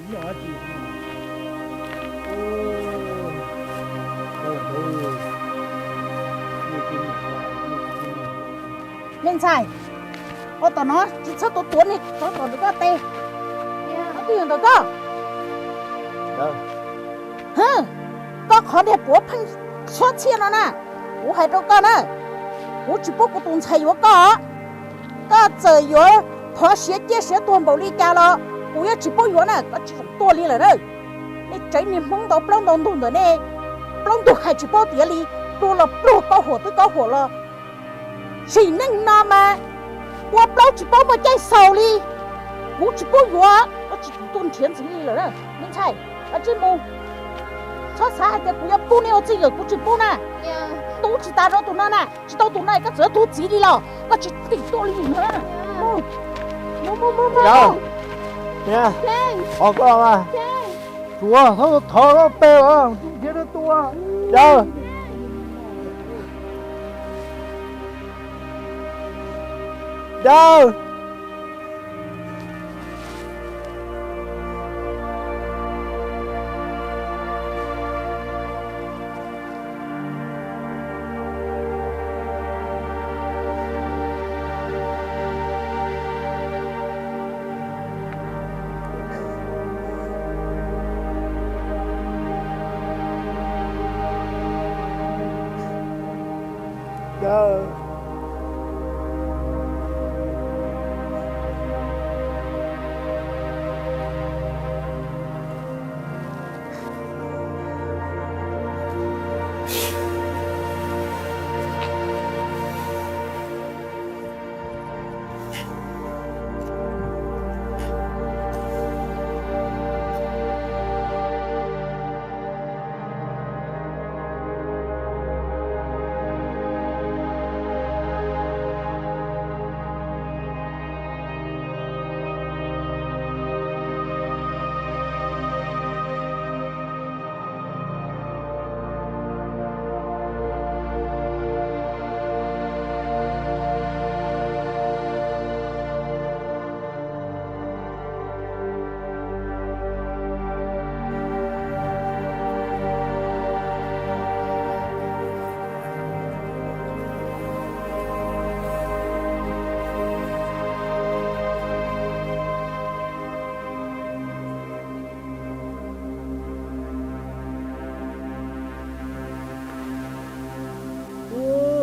Me ntxhais, ua tom no tsis txhob tuav tuav niag tsov tom ntawm koj tes. Twg yog ntawm koj? Hwm, koj qhov niag puav pheej xyob txhiaj no na, kuv hais rau koj na, kuv tsis pub kuv tus ntxhais yuav koj. Koj txawm yuav thov siav ciaj siav tuag npaum li cas los kuv yeej tsis pub yuav na, koj tsis txhob tuaj li lawm na. Nej tsev niag Hmoob ntau plaub ntau ntug ntawm nej, plaub ntug hais tsis paub tiav li, pluag los pluag, kaub huam twb kaub huam los. Sim neej no mas ua plaub tsis paub muaj caij xaus li. Kuv tsis pub yuav, koj tsis txhob tuaj nrhiav ntxiv li lawm na me ntxhais, koj tsij mus. Txhob xav hais tias kuv yuav pub nej ua txij nkawm, kuv tsis pub na. Tub tsis tas rau tus no na, tsis tau tus no koj txawm tuag txiv li los koj tsis txhob tuaj li lawm na. Mus, mus, mus, mus. Os koj mas, tsuav thov thov koj pe os, nrhiav rau tua. Yawg, yawg.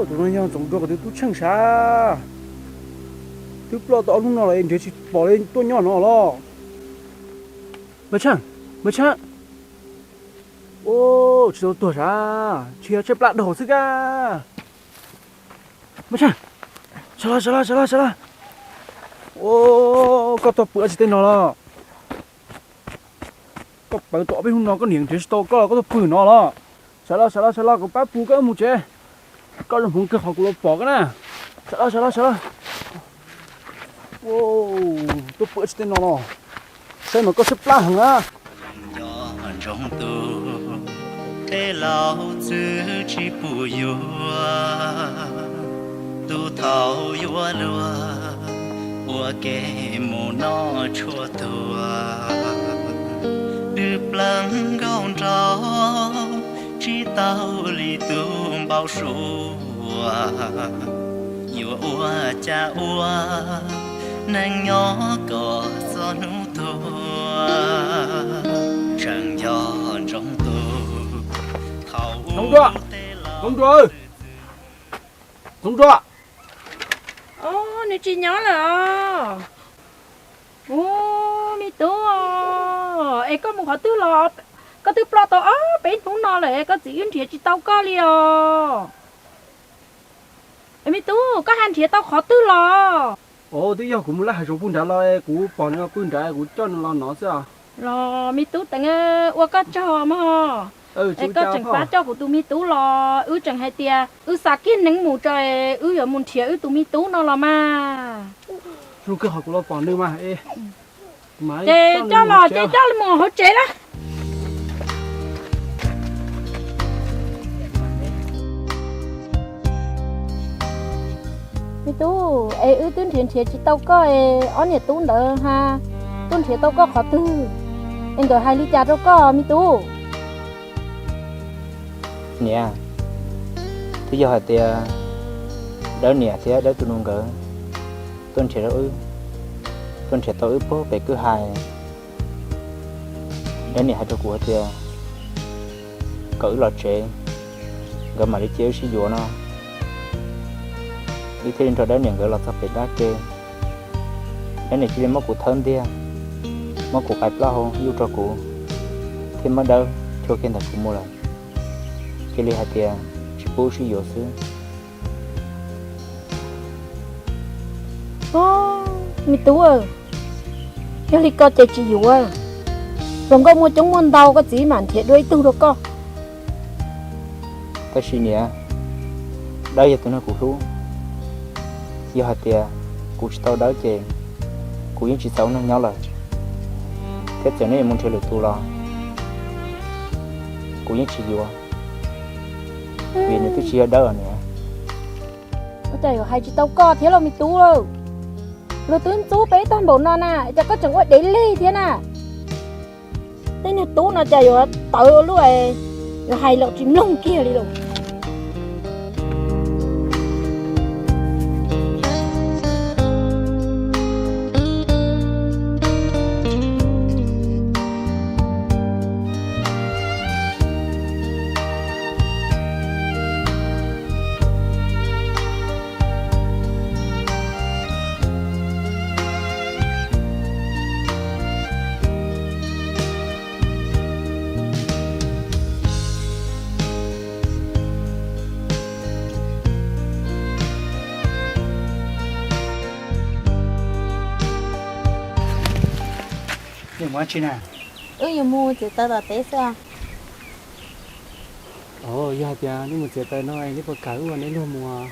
Tus no yog Ntxoov Nruas kwv tij tub Tsheej sav. Twb ploj tau ob hnub no los nrhiav tsis pom li, tuaj nyob no los. Maj Tsheej, Maj Tsheej. Tsis tau tuag sav, tsis yog tshaib plab dhau xwb kab. Maj Tsheej, sawv los, sawv los, sawv los, sawv los. Koj tuaj pw tsis tej no los? Koj pw tau ob peb hnub no koj niam nrhiav tsis tau koj los koj tuaj pw no los? Sawv los, sawv los, sawv los, kuv pab pw koj mus tsev. Koj zoo hmoov kawg qhov kuv los pom koj na. Sawv los, sawv los, sawv los. Tuaj pw tsis tej no los? Saib mas koj tshaib plab heev na. Nco ntsoov tus tej laus txwv tsis pub yuav, tus thaum yuav luag ua ke mus noj tshuaj tuag, twb pleev nkauj nraug tsis tau li tus npau suav. Yuav ua cas ua neej nyob kom txog hnub tuag, tseem nco ntsoov tus thaum ub tej laus. Ntxoov Nruas, Ntxoov Nruas. Nws tsis nyob lawm os. Ub, me tub, es koj mus qhov twg los? Koj twb ploj tau ob peb hnub no lawm, koj txiv wb nrhiav tsis tau koj li os. Es me tub, koj ho nrhiav tau qhov twg los? Os, twb yog kuv mus laj hav zoov pw nrad los, kuv pom nws pw nrad kuv coj nws los no xwb os. Los me tub Teev, ua koj tsaug mog. Es koj tseem pab coj kuv tus me tub los, wb tseem hais tias wb xa kiag neeb mus tso, wb yuav mus nrhiav wb tus me tub no los mas. Zoo kawg qhov kuv los pom nws mas. Ces coj los, ces coj mus hauv tsev lawm. Me tub, es wb twb nrhiav nrhiav tsis tau koj es ob niam tub ntawd ha, tuaj nrhiav tau koj qhov twg? Es nkawd hais li cas rau koj me tub? Niam, twb yog hais tias Dawb niam thiab Dawb tus nus nkawd tuaj nrhiav, tuaj nrhiav tau wb puag pem kwj ha. Dawb niam hais rau kuv hais tias kom wb los tsev, nkawd mam li cia wb sib yuav no. Wb thiaj li nrog Dawb niam nkawd los txog pem dab ke. Dawb niam cia li muab kuv thawb ntiag, muab kuv qais plaub hau yuj rau kuv, thiab muab Dawb chua kiag ntawm kuv mus lawm. Cia li hais tias tsis pub wb sib yuav xwb. Me tub, yog li koj ces tsis yuav. Hluas nkauj muaj coob muaj ntau, koj txiv mam nrhiav dua ib tug rau koj. Tab sis niam, Dawb yog tus neeg kuv hlub. Yog hais tias kuv tsis tau Dawb ces kuv yeej tsis txaus neeg nyob lawm. Thiab txawm neb yuav mus nrhiav lwm tus los kuv yeej tsis yuav, vim nws twb tsis yog Dawb os niam. Ua cas yuav hais tsis tau koj thiab los me tub? Luag twb ntxub peb tag npaum no na, cas koj tseem ua dev leg thiab na? Tej niag tub no cas yuav tawv ua luaj, yuav hais los tsis mloog kiag li lauj. Nej mus dab tsi na? Wb yuav mus txiav taws tom teb xwb. Yog hais tias nej mus txiav taws no nej puas kam wb ua nej luag mus?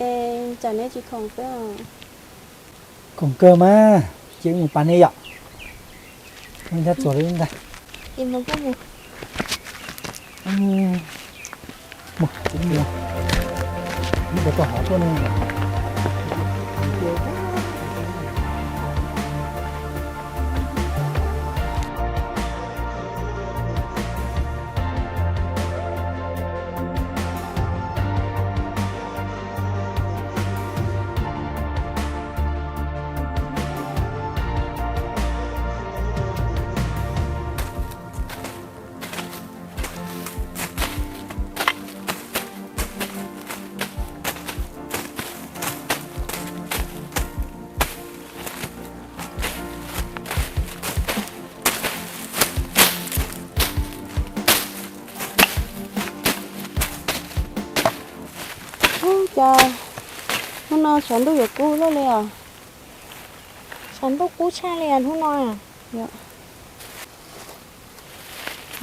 Es tsam neb tsis khoom xwb. Khoom kawg mas, cia wb mus pab neb yom. Tab txuas li ntag. Ub, cas hnub no tshav ntuj yuav kub luaj li os. Tshav ntuj kub tshaj li os hnub no.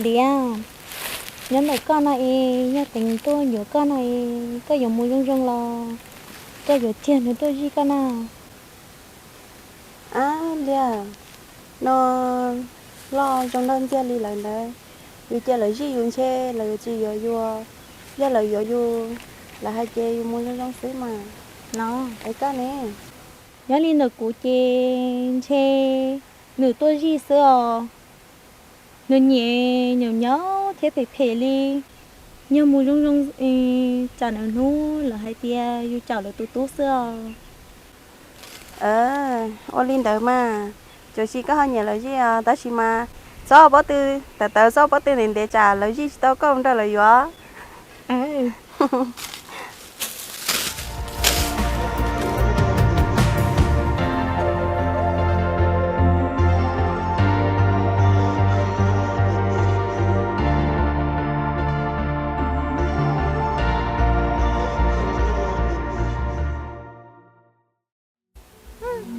Liam, nyob ntawm koj no es yog Teev tuaj yuav koj no es koj yuav mus zoo zoo los koj yuav cia nws tuaj zij koj na? Ab Liam, no loj zoo nrog ntxiag li lawv ntawd, yus cia lawv zij yus ntshe lawv yuav tsis yuav yus, yog lawv yuav yus, lawv hais ces yus mus zoo zoo xwb mas. No, es koj ne? Nyob li ntawm kuv ces ntshe nws tuaj zij xwb os. Nws niaj nyaum nyaum thiab phem phem li. Yog mus zoo zoo, tsam nws hnub lawv hais tias yus caum lawv tus tub xwb os. Ua li ntawd mas, tsuas yog koj ho nyiam lawv zij os, tab sis mas txhob pob tw, tawv tawv txhob pob tw ntev ntev tsam lawv zij tsis tau koj mus nrog lawv yuav.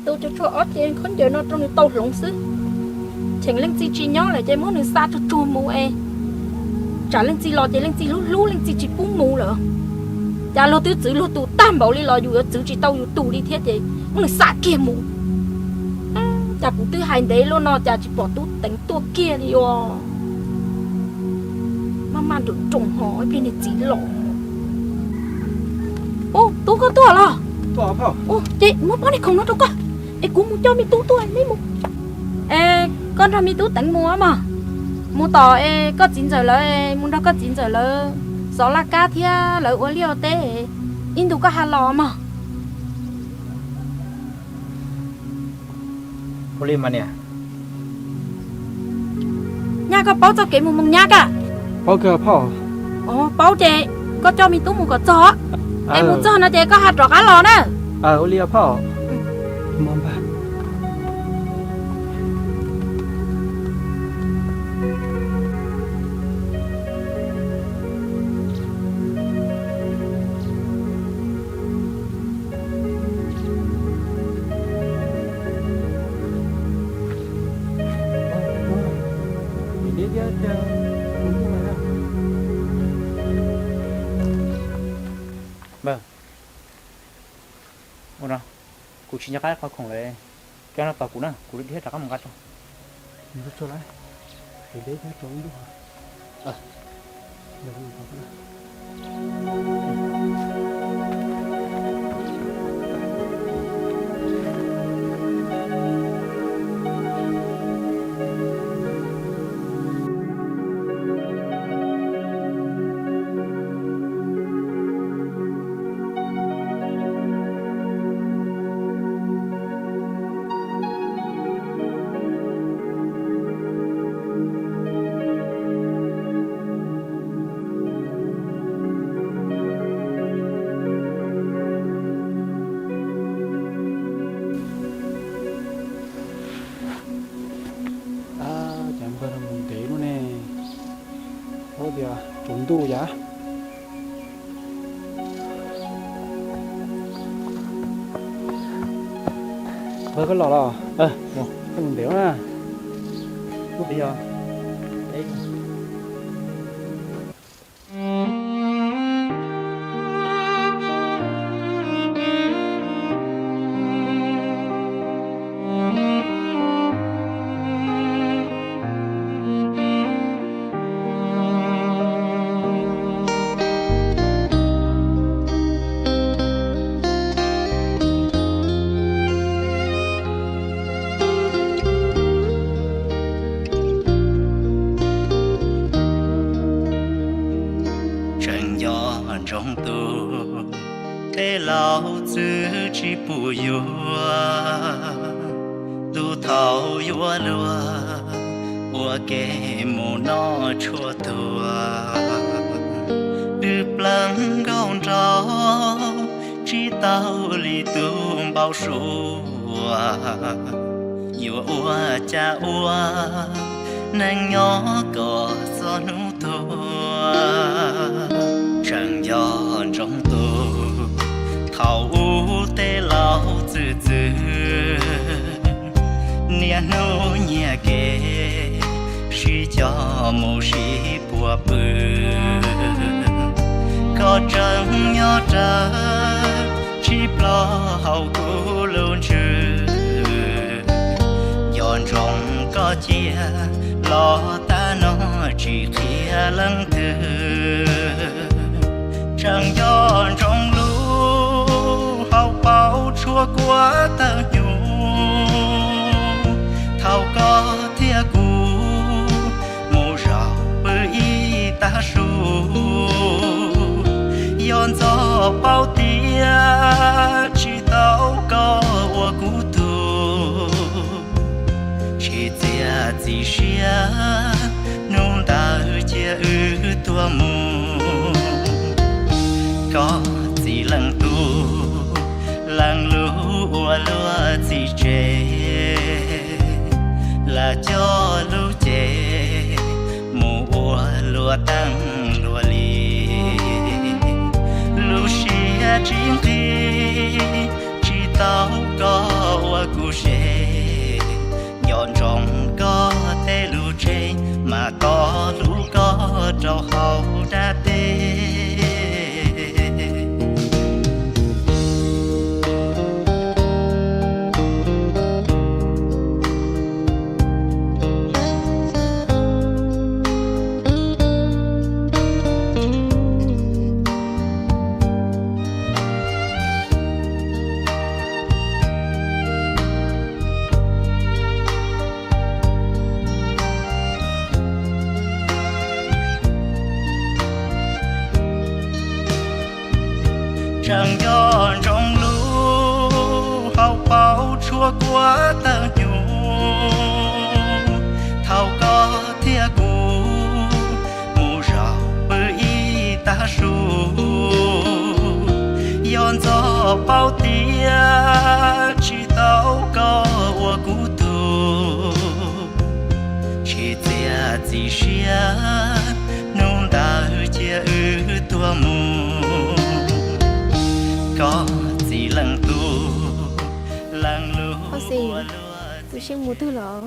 Tu cov tshuaj ob ce khaub ncaws no rau nws tau hloov xwb. Cheem leej txiv tsis nyob lawm ces muab nws xa tsuag tsuag mus es, tsam leej txiv los ces leej txiv hlub hlub leej txiv tsis pub mus lawm. Cas luag twb txwv luag tus tag npaum li los yus yuav txwv tsis tau yus tus li thiab ces muab nws xa kiag mus. Cas kuv twb hais ntev luaj no cas tsis pom tub Teev tuaj kiag li os. Maj maj nroos nroos ho ib pliag niag txiv los. Ub, tub koj tuaj los? Ces muab pob niag khoom no rau koj es kuv mus coj me tub tuaj neb mus. Es Koj nrog me tub teev mus mog, mus tom es koj txiv ntxawm lawv, mus nrog koj txiv ntxawm lawv xov laj kab thiab lawv ua liaj ua teb, ib ntus koj ho los mog. Ua li mas niam. Nyab, koj paub txoj kev mus Moos Nyab ka? Paub kawg phauj. Paub ces koj coj me tub mus kom txog, es mus txog no ces koj ho rov qab los na. Ua li phauj. Ua no, kuv tsis nco qab qhov khoom lawm, koj nrog tos kuv na, kuv thiaj rov qab mus nqa rau. Cas npawg no mus ntev lub ne, ua tias tsaus ntuj yam. Npawg koj los los, koj mus ntev na. Lub peb yog Tseem nco ntsoov tus tej laus txwv tsis pub yuav, tus thaum yuav luag ua ke mus noj tshuaj tuag, wb pleev nkauj nraug tsis tau li tus npau suav. Yuav ua cas ua, neeg nyob kom txog hnub tuag. Tseem nco ntsoov tus thaum ub tej laus txwv txwv, niaj hnub nyiag kev sib cog mus sib puag pw. Koj tseem nyob rawv tsis ploj hauv kuv lub ntsws. Nco ntsoov koj cia los tag no tsis qhia leej twg. Tseem nco ntsoov lub hauv paus tshuaj kuab tawg ncuv, thaum koj thiab kuv mus zaum pw ib tag su. Yog ntxov paub tias tsis tau koj ua kuv tug, tsis txiav txim siab hnub ntawd cia wb tuag mus. Koj txiv leej tub, leej lub ua luag txim tsev, lam coj lub cev mus ua luag teeb luag li. Lub siab tsis nqig tsis tau koj ua kuv ze, nco ntsoov koj tej lus tseg mas tos hlub koj rau hauv dab teb. Yog ntxov paub tias tsis tau koj ua kuv tug, tsis txiav txim siab, hnub ntawd cia wb tuag mus. Koj txiv leej tub, leej lub ua luaj. Tub Seej mus twg lawm?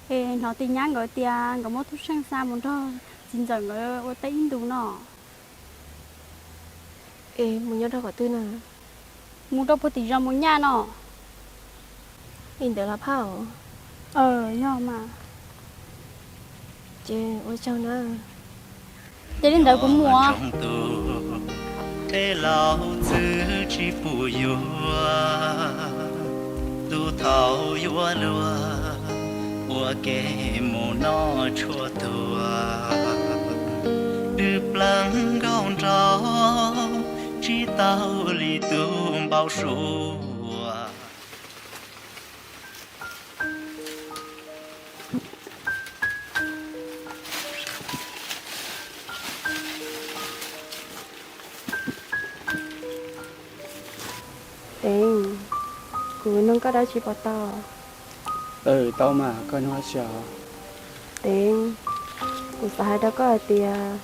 Es hnov tis nyab nkawd tias nkawd muab Tub Seej xa mus nrog txiv ntxawm nkawd ua teb ib ntus no. Es mus nyob rau qhov twg na? Mus rau puag tim zos mus nyaj no. Li ntawd los phauj? Yog mas. Ces ua tsaug na. Ces li ntawd kuv mus. Tej laus txwv tsis pum yuav, tus thaum yuav luag ua ke mus noj tshuaj tuag. Wb pleev nkauj nraug, tsis tau li tus npau suav. Teev, kuv nug koj dab tsi puas tau? Tau mas, koj nug dab tsi os? Teev, kuv xav hais rau koj hais tias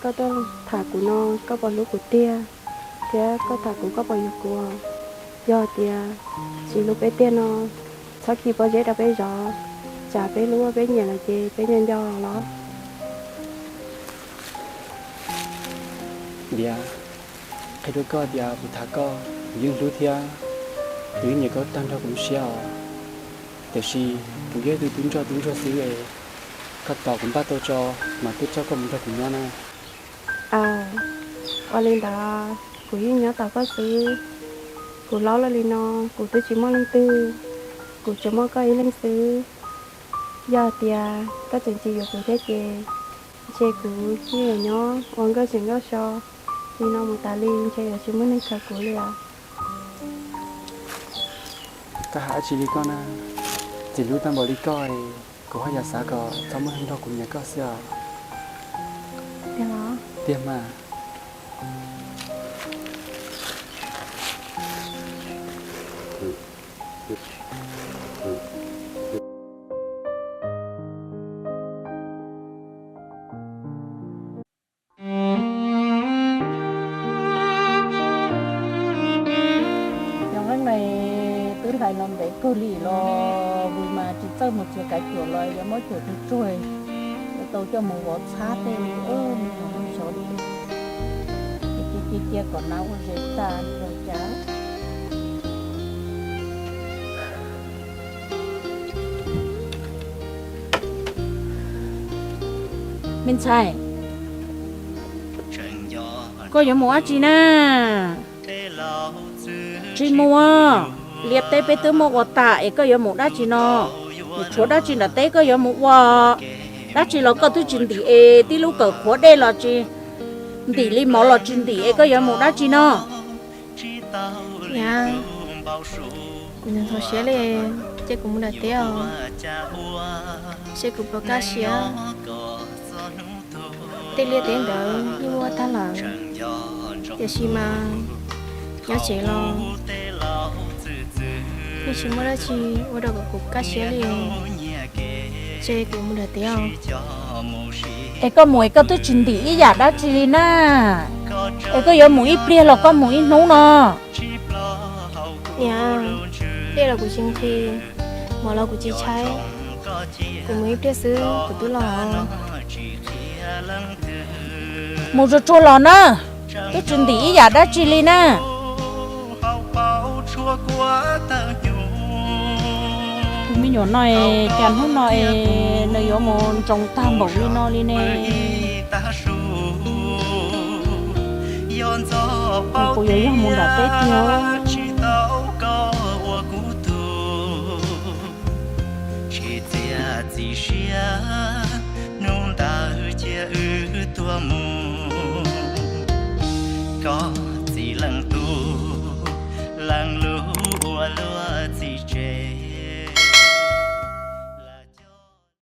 koj tuaj tham kuv no koj puas hlub kuv tiag, thiab koj tham kuv koj puas yuav kuv? Yog tias tsis hlub peb tiag no, txhob khi pob zeb rau peb zov, tsam peb hlub peb nyiam lawm ces peb nco nco los. Ntiav, qhia rau koj tias kuv tham koj kuv yeej hlub thiab, kuv yeej nyiam koj tag nrho kuv lub siab os. Tiam sis kuv yog ib tug tub ntsoj tub ntsuag xwb es, koj tos kuv npaj tau tso mas tuaj coj koj mus nrog kuv nyob na. Aw, ua li ntawd kuv yeej nyob tos koj xwb. Kuv laus lawm li no, kuv twb tsis muaj leej twg, kuv tsuas muaj koj ib leeg xwb. Yog tias koj tseem tsis yuav kuv thiab ces, ntshe kuv yeej yuav nyob ua nkauj tseem nkauj so li no mus tas li, ntshe yuav tsis muaj neeg khaws kuv li os. Koj hais dab tsi li koj na, txiv hlub tag npaum li koj, kuv haj yam xav kom txhob muaj neeg nrog kuv nyiam koj xwb os. Tiag mas. Yog leej na, twb hlais los ntev kawg li los vim mas tsis txawj mus txiav kav cuam los yuav muab cuam tsuag tsuag, yuav tau coj mus vov txhab tej li, mus mus sov li. Cia cia cia kom hnav ua zes tas los cas. Me ntxhais, koj yuav mus dab tsi na? Tsis mus, liaj teb peb twb muab ua tas es koj yuav mus dab tsi no? Tshuav dab tsi nram teb koj yuav mus ua? Dab tsi los koj twb tsis ntim es tib lub kawm qhuav dej los tsis ntim li, mov los tsis ntim es koj yuav mus dab tsi no? Niam, kuv ntxhov siab li, cia kuv mus nram teb os, seb kuv puas kaj siab. Tej liaj teb ntawd yeej muab ua tag lawm, tiam sis mas nyob tsev los yeej tsis muaj dab tsi ua rau kom kuv kaj siab li. Ces kuv mus nram teb os. Es koj mus es koj twb tsis ntim ib yam dab tsi li na. Es koj yuav mus ib pliag los koj mus ib hnub no? Niam, dej los kuv tsis nqhis, mov los kuv tsis tshaib, kuv mus ib pliag xwb kuv twb los. Mus tsuag tsuag los na, twb tsis ntim ib yam dab tsi li na. Tus me nyuam no, cas hnub no es nws yuav mus ntsoov tag npaum li no li ne? Puas yuav yog mus nram teb tiag? Tsis txiav txim siab, hnub ntawd cia wb